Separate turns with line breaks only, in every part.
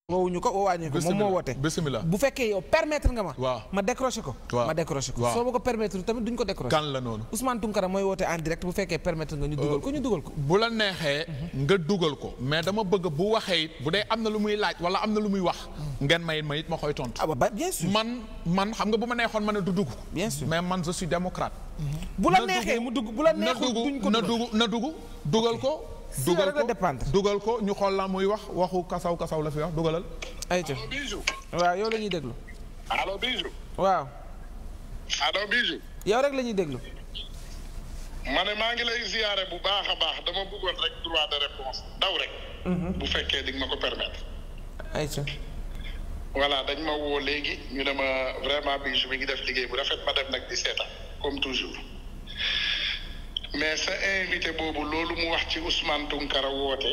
woowuñu ko woowaañu ko moom moo woote.
bismillah
bu fekkee yow permettre nga ma.
waaw
ma décroché ko. ma décroché ko soo ma ko permettre tamit duñ ko décroché.
kan la noonu.
Ousmane Tounkara mooy woote en direct bu fekkee permettre nga ñu dugal ko ñu dugal ko.
bu la neexee nga dugal ko mais dama bëgg bu waxee it bu dee am na lu muy laaj wala am na lu muy wax. ngeen may ma it ma koy tontu.
ah ba bien sûr.
man xam nga bu ma neexoon ma ne du dugg.
bien sûr
mais man je suis démocrate.
bu la neexee mu dugg bu la neexul duñ ko
na dugg dugal ko. dugal ko ñu xool la muy wax waxu kasaw la fi wax dugalal.
ayca waaw yow la ñuy déglu.
allo Bijou.
waaw.
allo Bijou.
yow rek la ñuy déglu.
ma ne maa ngi lay ziyaare bu baax a baax dama bëggoon rek droit de réponse daw rek. bu fekkee di nga ma ko permettre.
ayca.
voilà dañ ma woo léegi ñu ne ma vraiment Bijou mi ngi def liggéey bu rafet ma dem nag di seetaan comme toujours. mais sa invité boobu loolu mu wax ci Ousmane Tounkara woote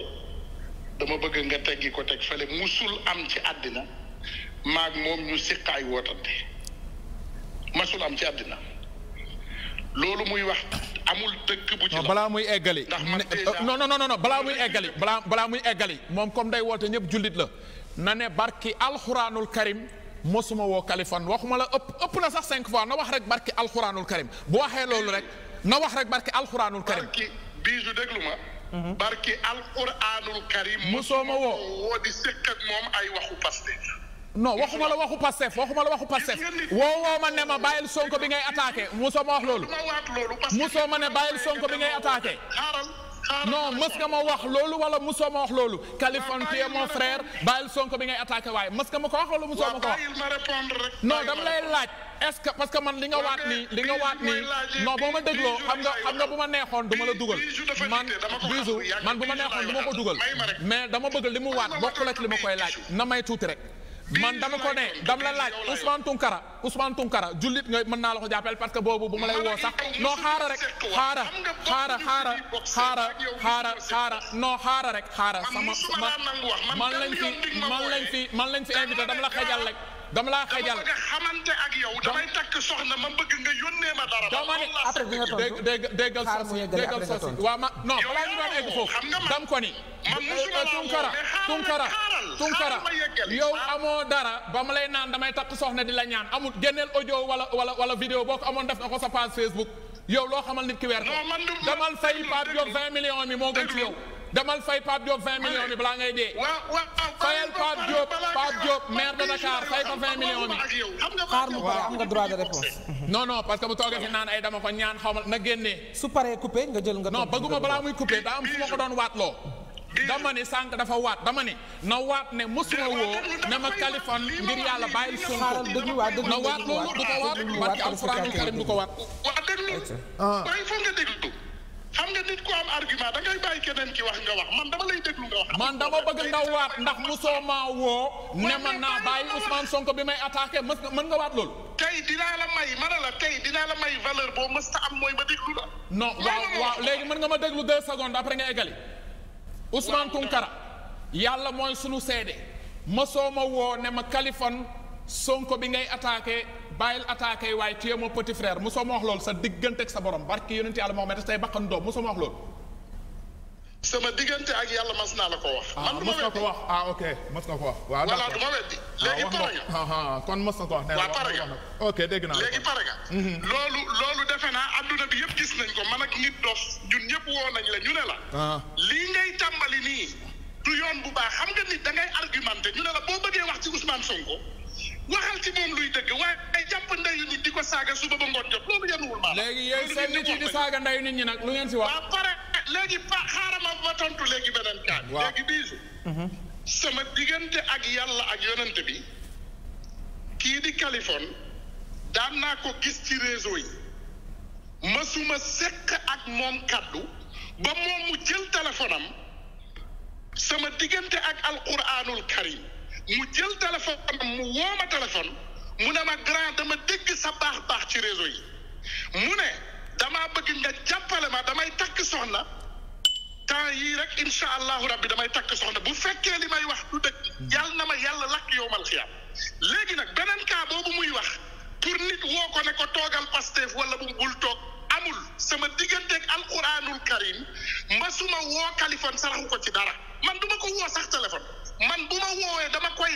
dama bëgg nga teggi ko teg fële musul am ci àddina maag moom ñu siqaay wootante masul am ci àddina loolu muy wax amul dëkk bu ci la
balaa muy eggali non balaa muy eggali moom comme day woote ñëpp jullit la na ne barki alxuraanul karim mosuma woo Kaliphone waxuma la ëpp na sax 5 fois na wax rek barki alxuraanul karim bu waxee loolu rek na wax rek barki alxuraanul karim.
barki Bijou déglu ma. barki alxuraanul karim.
mosoo ma woo
di sëkk ak moom ay waxu Pastef.
non waxuma la waxu Pastef woo ma ne ma bàyyil Sonko bi ngay attaqué mosoo ma wax loolu. mosoo ma ne bàyyil Sonko bi ngay attaqué. non mës nga ma wax loolu wala mosoo ma wax loolu. Kaliphone tu es mon frère bàyyil Sonko bi ngay attaqué waaye mës nga ma ko wax wala mosoo ma ko wax. non dama lay laaj. est-ce que parce que man li nga waat nii non boo ma dégloo xam nga bu ma neexoon du ma la dugal man Bijou man bu ma neexoon du ma ko dugal mais dama bëgg li mu waat bokkul ak li ma koy laaj na may tuuti rek man dama ko ne dama la laaj Ousmane Tounkara jullit nga mën naa la ko jàppale parce que boobu bu ma lay woo sax non xaara rek xaara non xaara rek xaara sama man lañ fi invité dama la xejal rek dama laa xajal
dama bëgg xamante ak yow damay takk soxna ma bëgg nga yónnee ma dara.
dama ne après bi nga tontu déggal sosi waaw ma non balaa ñu doon egg foofu dam ko ni Tounkara yow amoo dara ba ma lay naan damay takk soxna di la ñaan amul génneel audio wala vidéo boo ko amoon def na ko sa page Facebook yow loo xamal nit ki weer ko damal fay Pape Diop 20 millions mi moo gën ci yow damal fay Pape Diop 20 millions mi balaa ngay dee. fayal Pape Diop maire de Dakar fay ko 20 millions mi.
xaar mu pare am nga droit de réponse.
non parce que bu toogee fi naan ay dama ko ñaan xaw ma na génnee.
su paree coupé nga jël nga.
non bëgguma balaa muy coupé daa am fu ma ko doon waatloo. dama ne sànq dafa waat dama ne na waat ne mosuma woo ne ma Kaliphone ngir yàlla bàyyil Sonko na waat loolu du ko waat barki alxuraanul karim du ko waat.
xam nga nit ku am argument da ngay bàyyi keneen ki wax nga wax man dama lay déglu nga wax.
man dama bëgg nga waat ndax mosoo maa woo ne man naa bàyyi Ousmane Sonko bi may attaqué mën nga waat loolu.
tey dinaa la may dinaa la may valeur boo mës ta am mooy ma déglu la.
non waaw léegi mën nga ma déglu 2 secondes après nga eggali. Ousmane Tounkara yàlla mooy sunu seede mosoo ma woo ne ma Kaliphone Sonko bi ngay attaqué. bàyyil attaqué waaye tu es mon petit frère mosoo ma wax loolu sa diggante ak sa borom barki yonent yàlla Muhammad tey bakkan doom mosoo ma wax loolu.
sama diggante ak yàlla mas naa la ko wax. man du ma weddi
ok mos nga ko wax. waaw
voilà du ma weddi. léegi pare nga
kon mos nga ko wax.
waaw pare nga
ok dégg naa
léegi pare nga. loolu defe naa adduna bi yëpp gis nañ ko man ak nit dof ñun ñëpp woo nañ la ñu ne la. lii ngay tàmbali nii du yoon bu baax xam nga nit da ngay argumenté ñu ne la boo bëggee wax ci Ousmane Sonko. waxal ci moom luy dëgg waaye ay jàpp ndeyu nit di ko saaga suba ba ngoon jot loolu yenuwul maanaam.
léegi yéen seen nit yi di saaga ndeyu nit ñi nag lu ngeen si wax.
waaw pare léegi xaaral ma tontu léegi beneen kaa bi. léegi Bijou. sama diggante ak yàlla ak yonent bi kii di Kaliphone daan naa ko gis ci réseau yi masuma sekk ak moom kaddu ba moom mu jël téléphone am sama diggante ak alquranul karim mu jël téléphone mu woo ma téléphone mu ne ma grand dama dégg sa baax ci réseau yi mu ne damaa bëgg nga jàppale ma damay takk soxna temps yii rek incha allahu rabbi damay takk soxna bu fekkee li may wax du dëgg yàlla na ma yàlla lakk yowmal xiyaam léegi nag beneen cas boobu muy wax pour nit woo ko ne ko toogal Pastef wala bu bul toog amul sama digganteeg alquranul karim mbasuma woo Kaliphone saraxu ko ci dara man du ma ko woo sax téléphone man bu ma woowee dama koy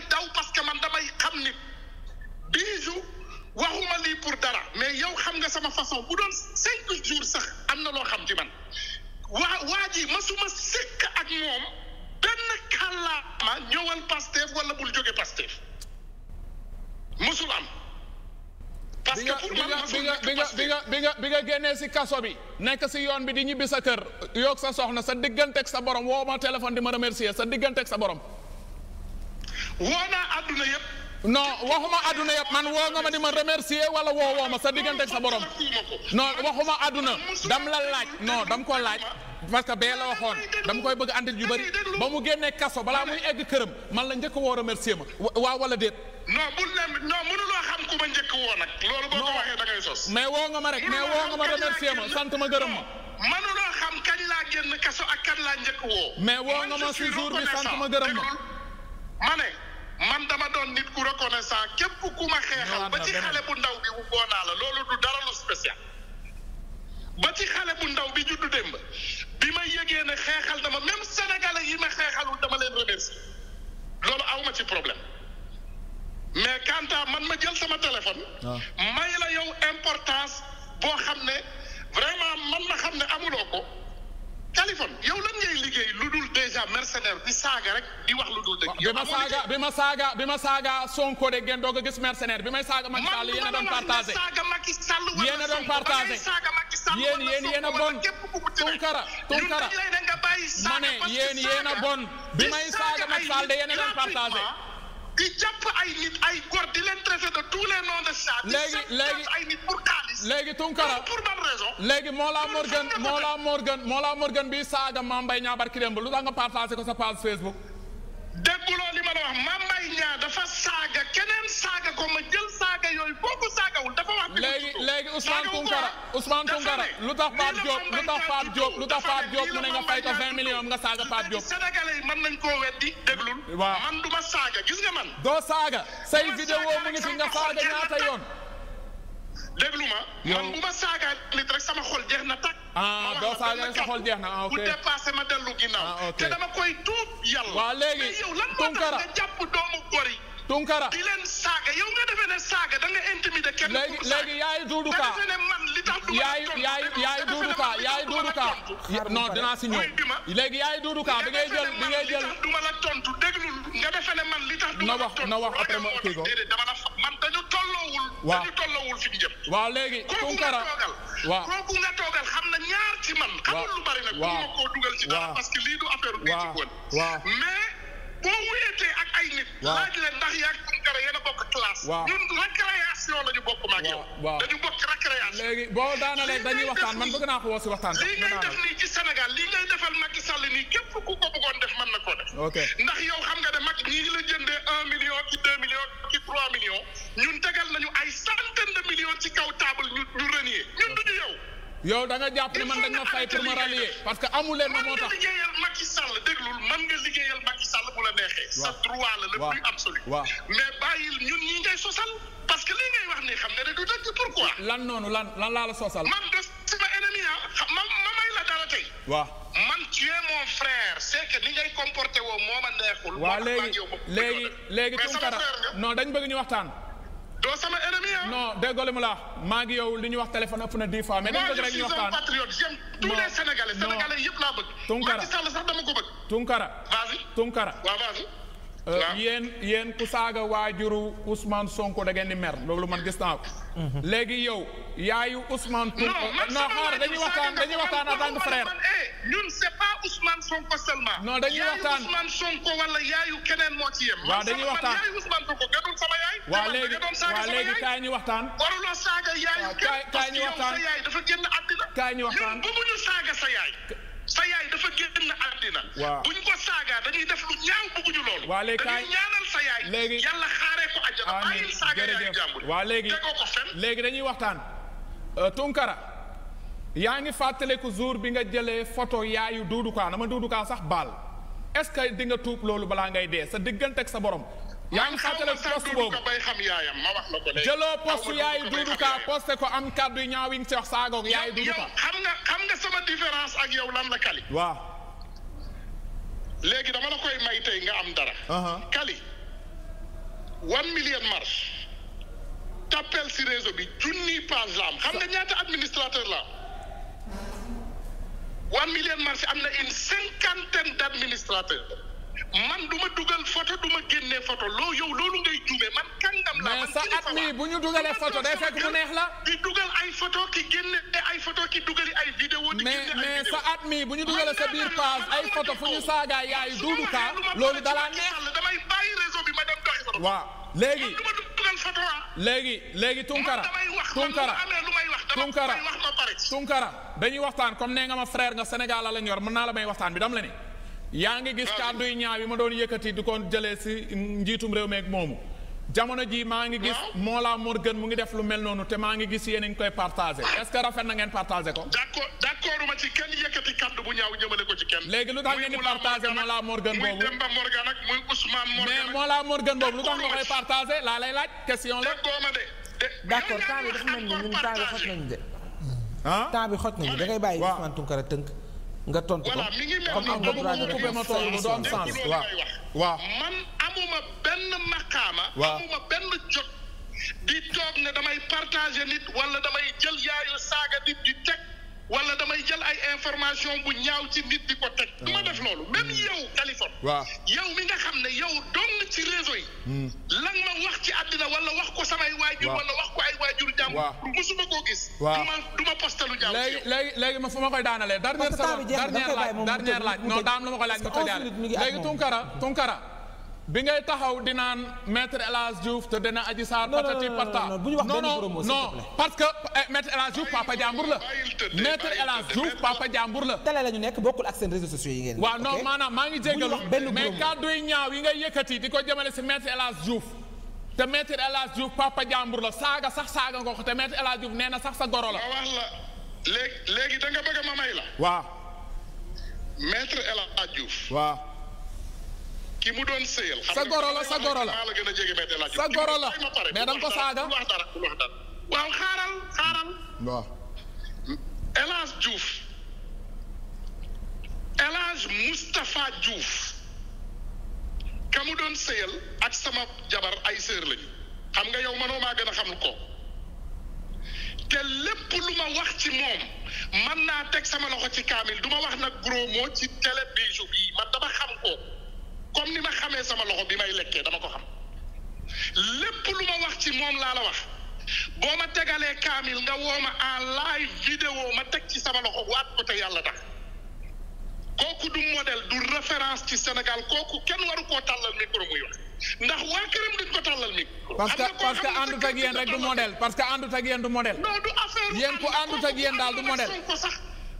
Pastef wala bul jóge Pastef musul am. parce que pour man
bi nga génnee si kaso bi nekk si yoon bi di ñibbi sa kër yoog sa soxna sa digganteeg sa borom woo ma téléphone di ma remercier sa digganteeg sa borom.
woo naa àdduna yëpp.
non waxuma àdduna yëpp man woo nga ma di ma remercier wala woo ma sa digganteeg sa borom. non waxuma àdduna dam la laaj non dam ko laaj. parce que bee la waxoon dama koy bëgg andil yu bëri ba mu génnee kaso balaa muy egg këram man la njëkk woo remercier ma waaw wala déet.
non mënuloo xam ku ma njëkk woo nag. loolu boo ko waxee da ngay sos.
mais woo nga ma rek mais woo nga ma remercier ma sant ma gërëm ma.
mënuloo xam kañ laa génn kaso ak kañ laa njëkk woo.
mais woo nga ma si jour bi sant ma gërëm ma.
ma ne man dama doon nit ku reconnaissant képp ku ma xeexal ba ci xale bu ndaw bi woo naa la loolu du dara lu spécial. ba ci xale bu ndaw bi juddu démb bi ma yëgee ne xeexal dama même sénégalais yi ma xeexalul dama leen remercier loolu awma ci problème mais quant à man ma jël sama téléphone may la yow importance boo xam ne vraiment man ma xam ne amuloo ko téléphone yow lan ngay liggéey lu dul déjà mercenaire di saaga rek di wax lu dul dëgg.
bi ma saaga Sonko de ngeen doog a gis mercenaire bi may saaga Macky Sall yéen a doon partagé yéen a doon partagé yéen a bon Tunkara ma ne yéen a bon bi may saaga Macky Sall de yéen a doon partagé.
di jàpp ay nit ay góor di leen traité de tous les noms de chat. léegi ay nit pour xaalis.
léegi Tunkara
pour bonne raison.
léegi Mollah Morgun bi saaga Mame Mbaye Niang barki démb lu tax nga partagé ko sa page Facebook.
dégguloo li ma la wax Mame Mbaye Niang dafa saaga keneen saaga ko ma jël saaga yooyu boo ko saagawul dafa wax.
léegi Ousmane Tounkara lu tax Pape Diop mu ne nga fay ko 20 millions nga saaga Pape Diop.
Sénégalais yi mën nañ koo weddi déglul.
waaw
man du ma saaga gis nga man.
doo saaga say vidéo mu ngi fi nga saaga ñaata yoon.
déglu ma. man bu ma saaga nit rek sama xol jeex na tàkk.
doo saaga sa xol jeex na ok.
bu dépassé ma dellu ginnaaw. te dama koy tuub yàlla.
waaw léegi
yow lan moo tax nga jàpp doomu góor yi.
Tunkara
di leen saaga yow nga defee ne saaga da nga intimider kenn.
léegi yaay Doudou Ka yaay Doudou Ka non dinaa si ñëw léegi yaay Doudou Ka bi ngay jël
du ma la tontu déglul nga defee ne man li tax du ma la tontu
na wax après ma kii ko
dama la man dañu tolloowul fi ñu jëm.
waaw léegi Tunkara waaw
kooku nga toogal xam na ñaar ci man. xamul lu bari nag bu ma koo dugal ci dara parce que lii du affaire bi ci woon mais boo wéetee ak ay nit. laaj leen ndax yaa ngi Tunkara yéen a bokk classe. ñun récréation la ñu bokk ma ak yow. dañu bokk récréation.
léegi boo daanalee dañuy waxtaan man bëgg naa ko woo si waxtaan.
lii ngay def nii ci Sénégal lii ngay defal Macky Sall nii képp ku ko bëggoon def mën na koo def.
ok
ndax yow xam nga ne Macky ñii la jëndee 1 million ci 2 millions ci 3 millions ñun tegal nañu ay centaine de millions ci kaw table ñu renier ñun duñu yow.
yow da nga jàpp ne man dañ ma fay pour ma rallier parce que amu leen ma moo tax.
mën nga liggéeyal Macky Sall déglul mën nga liggéeyal Macky Sall bu la neexee. sa droit la le plus absolu. mais bàyyil ñun ñi ngay sosal parce que lii ngay wax nii xam nga ne du dëgg pourquoi.
lan noonu lan laa la sosal.
man de sama ennemi ma may la dara tey.
waaw
man tu es mon frère c'est que ni ngay comporté woo moo ma neexul.
waaw léegi Tunkara non dañ bëgg ñu waxtaan.
doo sama ennemi
non déggoo ma la maa ngi yow li ñu wax téléphone ëpp na 10 fois mais dañ bëgg rek ñu waxtaan.
moi je suis un patriote j'aime tous les sénégalais yëpp laa bëgg.
Tunkara
Macky Sall sax dama ko bëgg.
Tunkara
waaw vas-y.
yéen ku saaga waajuru Ousmane Sonko da ngeen di mer loolu man gis naa ko. léegi yow yaayu Ousmane. non xaar dañuy waxtaan en tant que frère.
ñun c'est pas Ousmane Sonko seulement.
non dañuy waxtaan
yaayu Ousmane Sonko wala yaayu keneen moo ci yem.
waaw dañuy waxtaan
yaayu Ousmane Sonko gënul sama yaay.
waaw léegi kaay ñu waxtaan.
waruloo saaga yaayu kenn parce que yow sa yaay dafa génn àddina.
kaay ñu waxtaan
ñun bëgguñu saaga sa yaay. sa yaay dafa génn àddina.
waaw
buñ ko saaga dañuy def lu ñaaw bëgguñu loolu.
waaw léegi kaay
dañuy ñaanal sa yaay.
léegi
yàlla xaaree ko àjjana. bàyyil saaga yaay jàmbur.
waaw léegi dañuy waxtaan. Tunkara yaa ngi fàttaliku jour bi nga jëlee photo yaayu Doudou Ka dama Doudou Ka sax baal est-ce que di nga tuub loolu balaa ngay dee sa diggante ak sa borom. yaa ngi fàttaliku poste boobu jëloo poste yaayu Doudou Ka posté ko am kàddu ñaaw yi nga si wax saagoog yaayu Doudou Ka.
xam nga sama différence ak yow lan la Kali.
waaw.
léegi dama la koy may tey nga am dara. Kali 1 million marche. tappel si réseau bi junni page la am xam nga ñaata administrateur la am 1 million marché am na une 50aine d'administrateurs man du ma dugal photo du ma génnee yow loolu ngay juumee man kàngam la.
mais sa at mi bu ñu dugalee photo day fekk mu neex la.
di dugal ay photo ki génne ay photo ki dugali ay vidéo. di génne ay vidéo
mais sa at mi bu ñu dugalee sa biir page ay photo fu ñu saagaa yaayu Doudou Ka loolu dalaa neex.
damay bàyyi réseau bi ma dem doxi photo.
waaw léegi.
du ma dugal photo
léegi Tunkara dañuy waxtaan comme nee nga ma frère nga Sénégal la ñor mën naa la may waxtaan bi dam la ne yaa ngi gis kàddu yu ñaaw yi ma doon yëkkati di ko jëlee si njiitum réew meeg moomu jamono ji maa ngi gis Mollah Morgun mu ngi def lu mel noonu te maa ngi gis yéen a ngi koy partagé est-ce que rafet na ngeen partagé ko.
d'accord ma ci kenn yëkkati kàddu bu ñaaw jëmale ko ci kenn.
léegi lu tax ngeen di partagé Mollah Morgun boobu
muy Demba Morgan ak muy Ousmane Morgan.
mais Mollah Morgun boobu lu tax nga koy partagé laa lay laaj question la.
d'accord temps bi dafa mel ni ñun temps bi xoj nañu de. temps bi xoj nañu da ngay bàyyi Ousmane Tounkara tënk nga tontu ko.
voilà mi ngi mel
comme am nga droit de couper ma tool bu doon sens waaw
man amuma benn maqaama. amuma benn jot di toog ne damay partager nit wala damay jël yaayu saaga nit di teg wala damay jël ay information bu ñaaw ci nit di ko teg. du ma def loolu même yow Kaliphone.
waaw
yow mi nga xam ne yow dong ci réseau yi. lan ma wax ci àddina wala wax ko samay waajur. wala wax ko ay waajur jàmm. musuma koo gis.
waaw
du ma poste lu ñaaw.
léegi ma fu ma koy daanalee. dernière laaj non daam la ma koy laaj nga tojaale léegi Tunkara bi ngay taxaw di naan maître El Hadj Diouf te dina Adji Sarr patati pata non parce que maître El Hadj Diouf papa jàmbur la maître El Hadj Diouf papa jàmbur la.
télé la ñu nekk bokkul ak seen réseaux sociaux yi ngeen.
waaw non maanaam maa ngi jéggalu mais kàddu yi ñaaw yi ngay yëkkati di ko jëmale si maître El Hadj Diouf te maître El Hadj Diouf papa jàmbur la saaga nga ko te maître El Hadj Diouf nee na sax sa goro la.
wax la léegi da nga bëgg ma may la.
waaw.
maître El Hadj Diouf.
waaw.
ki mu doon sëyal.
sa goro la
maa la gën a jege maître El Hadj Diouf.
sa goro la mais da nga ko saaga.
wax dara waaw xaaral.
waaw.
El Hadj Diouf El Hadj Moustapha Diouf ka mu doon sëyal ak sama jabar ay sœur lañu xam nga yow mënoo maa gën a xam ko te lépp lu ma wax ci moom man naa teg sama loxo ci kaamil du ma wax nag gros mot ci télé Bijou bii man dama xam ko comme ni ma xamee sama loxo bi may lekkee dama ko xam lépp lu ma wax ci moom laa la wax boo ma tegalee kaamil nga woo ma en live vidéo ma teg ci sama loxo waat ko te yàlla tax kooku du modèle du référence ci Sénégal kooku kenn waru koo tàllal micro muy wax ndax waa këram duñ ko tàllal micro.
parce que àndut ak yéen rek du modèle parce que àndut ak yéen du modèle.
non du affaire
yéen ku àndut ak yéen daal du modèle.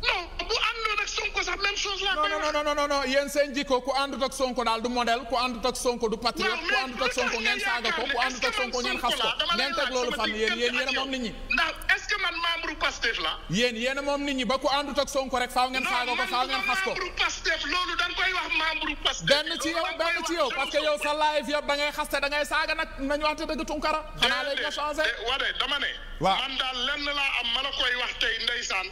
non bu àndoon ak Sonko sax même chose la.
non yéen seen jikko ku àndut ak Sonko daal du modèle ku àndut ak Sonko du patriote ku àndut ak Sonko ngeen saaga ko ku àndut ak Sonko ngeen xas ko ngeen teg loolu fan yéen a moom nit ñi.
ndax est-ce que man membre Pastef la.
yéen a moom nit ñi ba ku àndut ak Sonko rek faaw ngeen saaga ko faaw ngeen xas ko.
membre Pastef loolu da nga koy wax membre Pastef.
benn ci yow parce que yow sa live yëpp da ngay xaste da ngay saaga nag nañu waxte dëgg Tunkara. xanaa léegi nga changé.
wade dama ne. man daal lenn laa am ma la koy wax tey ndeysaan.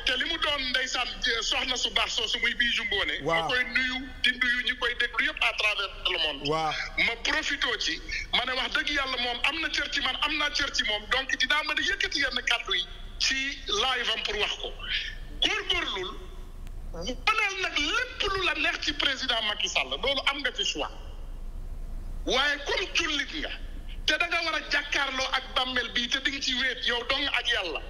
te li mu doon ndeysaan soxna su baax soosu muy Bijou Ngoné. ma koy nuyu di nuyu ñi koy déglu yëpp à travers le monde. ma profité ci ma ne wax dëgg yàlla moom am na cër ci man am naa cër ci moom donc dinaa mën a yëkkati yenn kàddu yi ci live am pour wax ko góorgóorlul waneel nag lépp lu la neex ci président Macky Sall loolu am nga ci choix waaye comme jullit nga te da nga war a jàkkaarloo ak bàmmeel bii te di nga ci wéet yow dong ak yàlla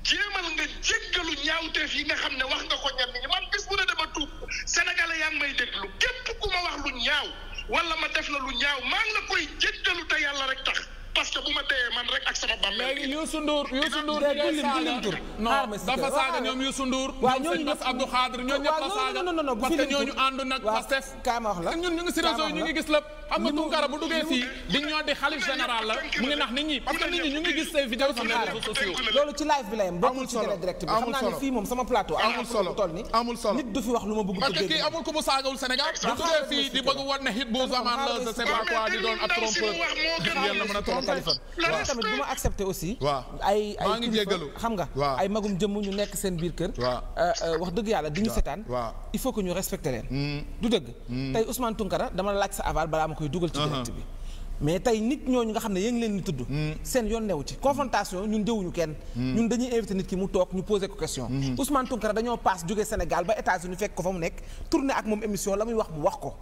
jéemal nga jéggalu ñaawteef yi nga xam ne wax nga ko ñenn ñi man bis bu ne dama tuub sénégalais yaa ngi may déglu képp ku ma wax lu ñaaw wala ma def la lu ñaaw maa ngi la koy jéggalu te yàlla rek tax parce que bu ma dee man rek ak sama bàmmeel.
léegi Youssou Ndour non dafa saaga ñoom Youssou Ndour.
waaw
ñooñu ñëpp Abdou Khadre ñooñu ñëpp la saaga parce que ñooñu ànd nag Pastef.
kaama wax la
ñun ñu ngi si réseau yi ñu ngi gis lépp xam nga Tunkara bu duggee fii di ñoo di xalif général la mu ngi nax nit ñi parce que nit ñi ñu ngi gis say vidéo sur les réseaux sociaux.
loolu ci live bi la yem bokkul ci télé direct bi xam naa ne fii moom sama plateau amul solo toll ni
amul solo
nit du fi wax lu ma bëgg
parce que kii amul ku mu saagawul Sénégal bu duggee fii di bëgg wan ne hit bu zaman la je sais pas quoi di doon ab trompeur yéen la mën a trompé
tamit bu ma accepté aussi.
ay maa ngi jéggalu
xam nga. ay magum jëmm ñu nekk seen biir kër. wax dëgg yàlla di ñu setaan. il faut que ñu respecté leen. du dëgg. tey Ousmane Tounkara dama la laaj sa aval balaa ma koy dugal ci direct bi. mais tey nit ñooñu nga xam ne yéen leen ni tudd. seen yoon newu ci confrontation ñun déwuñu kenn. ñun dañuy invité nit ki mu toog ñu posé ko question. Ousmane Tounkara dañoo paas jógee Sénégal ba États-Unis fekk ko fa mu nekk tourné ak moom émission la muy wax mu wax ko.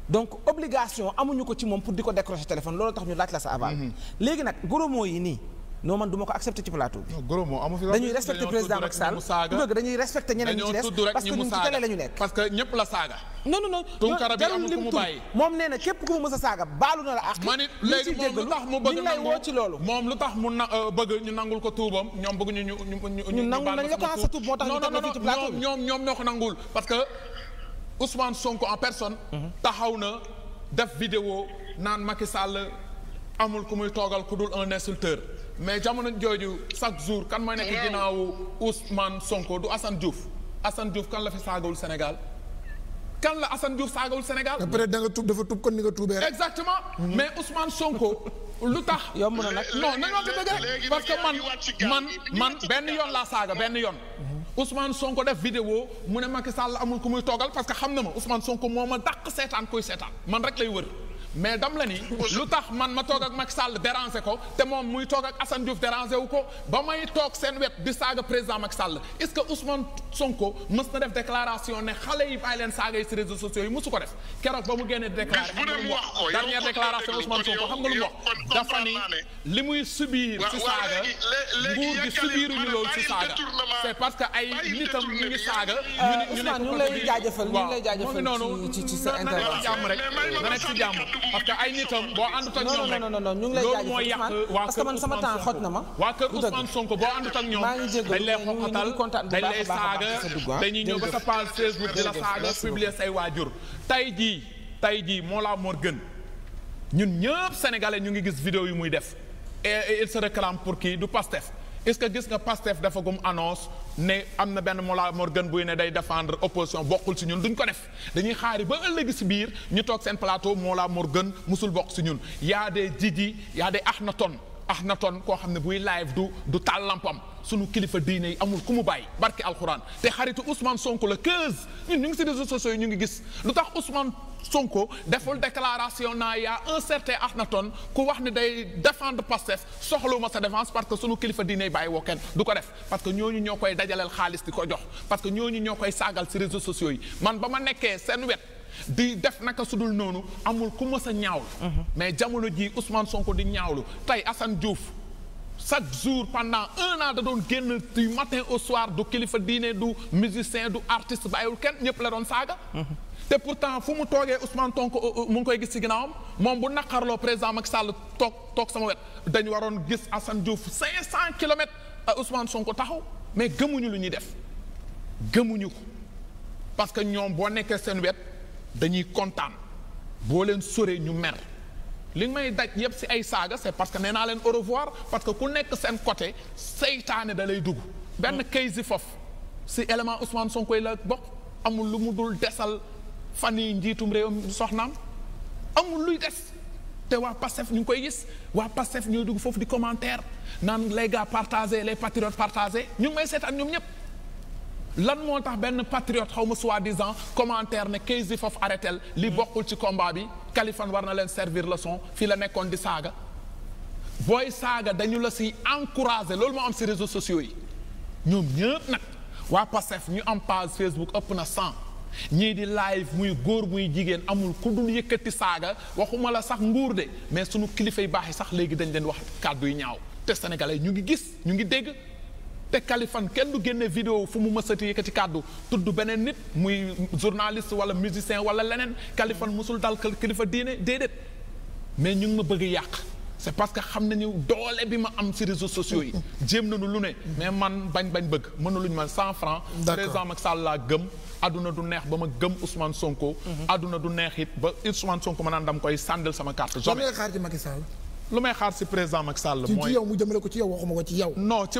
donc obligation amuñu ko ci moom pour di ko décrocher téléphone loolu tax ñu laaj la sa aval. léegi nag gros mots yi nii non man du ma ko accepté ci plateau bi.
gros mots amu fi
dañuy respecté président Macky Sall du dëgg dañuy respecté ñeneen ñi ci des parce que ñun ci télé la ñu nekk.
parce que ñëpp la saaga.
non
Tunkara bi amul ku mu bàyyi
moom nee na képp ku mu mës a saaga baalu na la ak.
man it léegi moom lu tax mu bëgg
lay woo ci loolu.
moom lu tax mu bëgg ñu nangul ko tuubam ñoom bëgg ñu
nangul nañ la ko sa tuub moo tax ñu teg ko ci plateau bi
ñoom ñoo ko nangul parce que Ousmane Sonko en personne taxaw na def vidéo naan Macky Sall amul ku muy toogal ku dul un insulteur mais jamono jooju chaque jour kan mooy nekk ginnaawu Ousmane Sonko du Assane Diouf kan la fi saagawul Sénégal kan la Assane Diouf saagawul Sénégal.
peut-être da nga tuub dafa tuub kon ni nga tuubee rek.
exactement mais Ousmane Sonko lu tax.
yomb na nag
non nañu wax dëgg rek parce que man benn yoon laa saaga benn yoon. Ousmane Sonko def vidéo mu ne Macky Sall amul ku muy toogal parce que xam na ma Ousmane Sonko moo ma dàq seetaan koy seetaan man rek lay wër. mais dam la ni lu tax man ma toog ak Macky Sall déranger ko te moom muy toog ak Assane Diouf déranger wu ko ba may toog seen wet di saaga président Macky Sall est-ce que Ousmane Sonko mës na def déclaration ne xale yi bàyyi leen saaga yi ci réseaux sociaux yi mësu ko def keroog ba mu génnee déclaré xam nga lu mu wax dernière déclaration Ousmane Sonko xam nga lu mu wax dafa ni li muy subir ci saaga nguur gi subiruñu loolu ci saaga c'est parce que ay nitam ñu ngi saaga
ñu ngi lay jaajëfal ci sa intervention
rek na nekk ci jàmm parce que ay nitam boo àndut ak ñoom rek
non ñu ngi lay
loolu mooy yàq waa
parce que man sama temps xoj na ma
waa kër Ousmane Sonko boo àndut ak ñoom dañ lay xoxatal dañ lay saaga dañuy ñëw ba sa page Facebook di la saaga publier say waajur tey jii moo laa mor gën ñun ñëpp sénégalais ñu ngi gis vidéo yi muy def et il se réclame pour qui du Pastef est-ce que gis nga Pastef dafa gum annonce ne am na benn Mollah Morgun buy ne day défendre opposition bokkul ci ñun duñ ko def dañuy xaari ba ëllëg ci biir ñu toog seen plateau Mollah Morgun musul bokk ci ñun y a des Djidji y a des Akhenaton koo xam ne buy live du taal lampam sunu kilifa diine yi amul ku mu bàyyi barki alxuraan te xaritu Ousmane Sonko la 15 ñun ñu ngi ci réseaux sociaux yi ñu ngi gis lu tax Ousmane Sonko deful déclaration naa y a un certain Akhenaton ku wax ne day défendre Pastef soxlawuma sa défense parce que sunu kilifa diine yi bàyyi woo kenn du ko def parce que ñooñu ñoo koy dajaleel xaalis di ko jox parce que ñooñu ñoo koy saagal ci réseaux sociaux yi man ba ma nekkee seen wet di def naka sudul noonu amul ku mës a ñaawlu mais jamono ji Ousmane Sonko di ñaawlu tey Assane Diouf chaque jour pendant 1 an da doon génn du matin au soir du kilifa diine du musicien du artiste bàyyiwul kenn ñëpp la doon saaga te pourtant fu mu toogee Ousmane Sonko mu ngi koy gis ci ginnaawam moom bu naqarloo président Macky Sall toog sama wet dañu waroon gis Assane Diouf 500 kilomètres Ousmane Sonko taxaw mais gëmuñu lu ñuy def gëmuñu ko parce que ñoom boo nekkee seen wet dañuy kontaan boo leen soree ñu mer li may daj yëpp ci ay saaga c'est parce que nee naa leen au revoir parce que ku nekk seen côté seytaane da lay dugg benn kaysi foofu ci élément Ousmane Sonko yi la bokk amul lu mu dul desal fan yi njiitum réewam soxnaam amul luy des te waa Pastef ñu ngi koy gis waa Pastef ñooy dugg foofu di commentaire naan les gars partagés les patriotes partagés ñu ngi may seetaan ñoom ñëpp lan moo tax benn patriote xaw ma soi-disant commentaire ne Kayz foofu arrêtel li bokkul ci combat bi Kaliphone war na leen servir leçon fii la nekkoon di saaga booy saaga dañu la si encourager loolu moo am si réseaux sociaux yi ñoom ñëpp nag waa Pastef ñu am page Facebook ëpp na 100 ñii di live muy góor muy jigéen amul ku dul yëkkati saaga waxuma la sax nguur de mais sunu kilifa yu baax yi sax léegi dañ leen wax kàddu yu ñaaw te sénégalais ñu ngi gis ñu ngi dégg te Kaliphone kenn du génne vidéo fu mu mësati yëkkati kàddu tudd beneen nit muy journaliste wala musicien wala leneen Kaliphone musul dal kilifa diine déedéet mais ñu ngi ma bëgg yàq c'est parce que xam nañu doole bi ma am ci réseaux sociaux yi jéem nañu lu ne mais man bañ bëgg mënuluñ ma 100 francs président Macky Sall laa gëm adduna du neex ba ma gëm Ousmane Sonko adduna du neex it ba Ousmane Sonko ma naan dam koy sàndal sama carte jamais
xaar ci Macky Sall
lu may xaar ci président Macky Sall mooy
ci yow mu jëmale ko ci yow waxuma ko ci yow
non ci